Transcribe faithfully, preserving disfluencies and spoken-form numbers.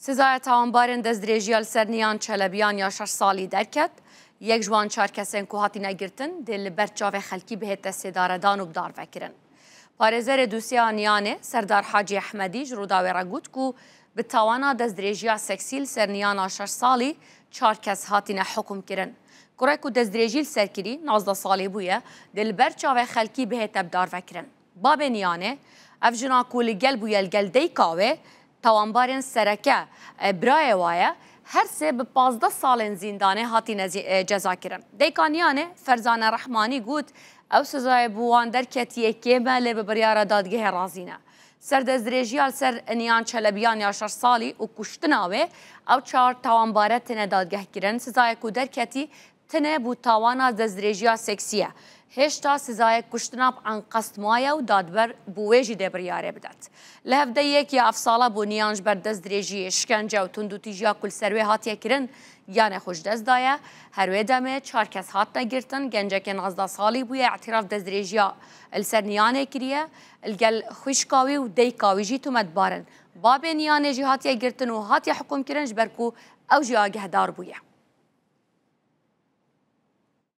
Sizaya tawanbarên destdirêjiya li ser Niyan Çelebiyan ya şeş salî derket. Yek ji wan çar kesên ku hatine girtin, dê li ber çavê xelkî bihête sêdaredan û bidarvekirin. Parêzerê dosyeya Niyanê, Serdar Hacî Ehmedî ji Rûdawê re got ku bi tawana destdirêjiya seksî li ser Niyana şeş salî çar kes hatine hukmkirin. Kurê ku destdirêjî li ser kirî, nozdeh salî bûye, dê li ber çavê xelkî bihête bidarvekirin. Babê Niyanê, ev jina ku li gel bûye li gel dayika wê, tawanbarên sereke, e, birayê wa ye, her sê bi pazdeh salên zîndanê hatine zî-, e, cezakirin. Dayika Niyanê, Ferzane Rehmanî got, ew sizayê bo wan derketiye kêm e, lê bi biryara dadgehê razî ne. Ser destdirêjiya li ser Niyan Çelebiyan ya şeş salî û kuştina wê, ew çar tawanbare têne dadgehkirin. Sizayê ku derketî tine bo tawana destdirêjiya seksî ye. Hêşta sizayek kuştina bi enqest maye û dadber bo wê jî dê biryarê bidet. Li hevdeh yek ya ev sala bû Niyan ji ber destdirêjiyê, şikence û tundûtîjiya ku li ser wê hatiye kirin, giyanê xwe ji dest daye. Her wê demê çar kes hatine girtin, gencekê nozdeh salî bûye, îtîraf destdirêjiya li ser Niyanê kiriye, li gel xwişka wî û dayika wî jî tometbar in. Babê Niyanê jî hatiye girtin û hatiye hukmkirin ji ber ku ew jî agehdar bûye.